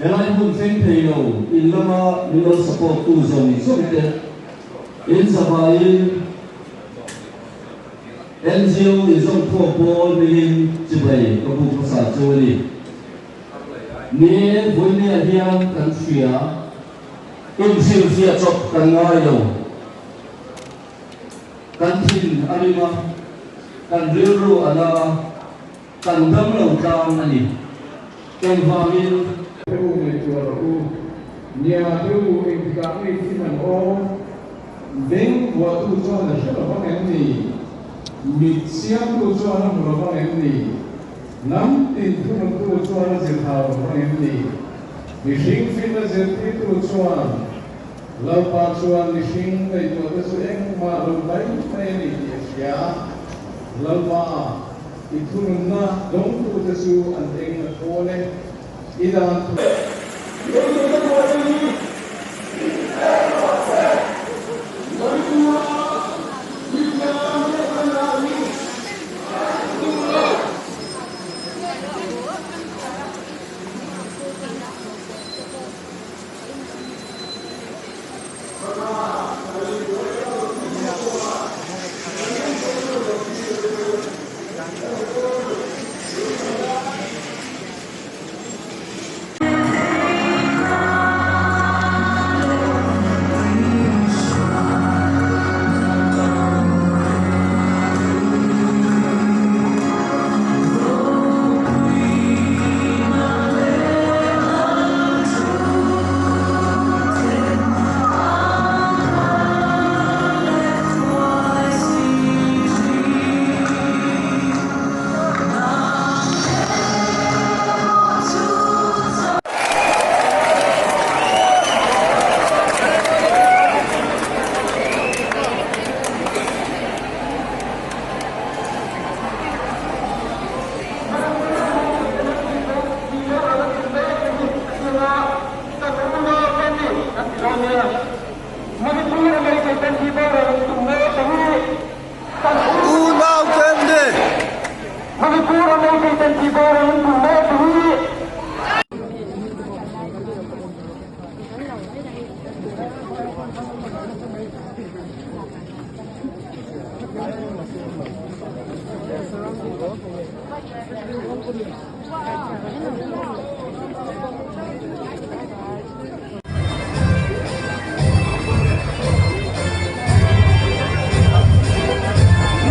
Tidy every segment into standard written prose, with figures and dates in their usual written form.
Helai hmun thleng thei lo in lama min lo support tu zawng zawng te in zavaiin NGO inzawm khawm pawl hmingin chibai ka buk hmasa chu a ni. Ni e, vawinia hian kan hria, inhrilhfiah chawp kan ngai lo. Kan thin a rim a, kan rilru a na a, kan dam lo tlang a ni. Engvangin? Te u ngaihtuah rawh u. Nia te u engtikah nge thin ang aw? Beng vuahtu chuan a hre lo vang em ni? Mit siamtu chuan a hmu lo vang em ni? Hnam tin thununtu chuan a zir hau lo vang em ni? Mihring finna zirtirtu chuan Lalpa chuan mihring ngaihtuahte chu engmah lo mai mai a ni tih a hria. Lalpa, i thununna dawngtute chu an eng a thawl e, i dan thu.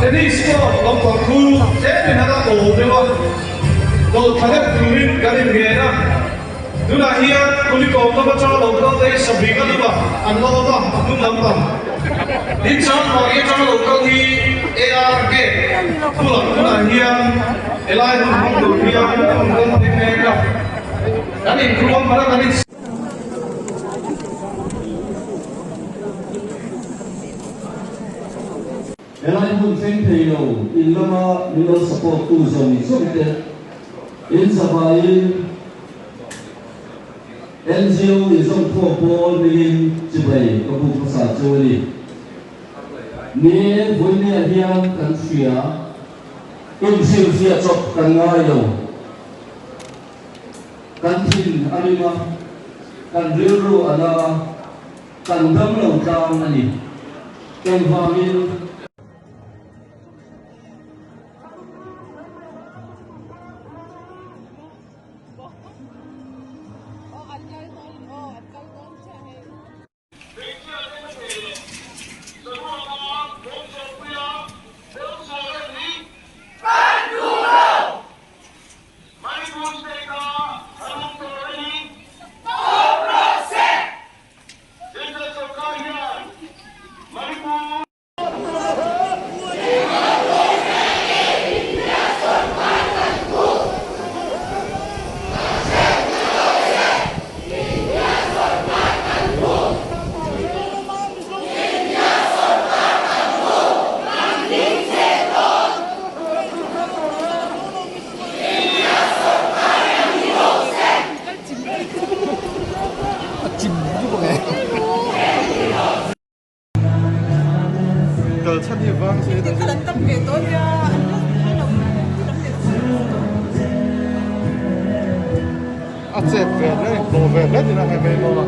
Tennis court lampang khu tlem in a awl deuh a, dawt tha deuh turin kan inngen a. Tunah hian Kulikawm lam atanga lo kal te hi Sabring a hnungah an la awm a, a hnung lampang. Tin Changmari atanga lo kal hi AR gate bulah tunah hian helai hun hmang tur hian an rawn kal phei mek a, kan inkhuam hmana kan in. Helai hmun thleng thei lo in lama min lo support tu zawng zawng te in zavaiin NGO inzawm khawm pawl hmingin chibai ka buk hmasa chu a ni. Ni e, vawinia hian kan hria, inhrilhfiah chawp kan ngai lo. Kan thin a rim a, kan rilru a na a, kan dam lo tlang a ni. Engvangin? Kal chhan hi vang se a chep ve hle a ni, hlawh ve hle tihna hei mai dawn a.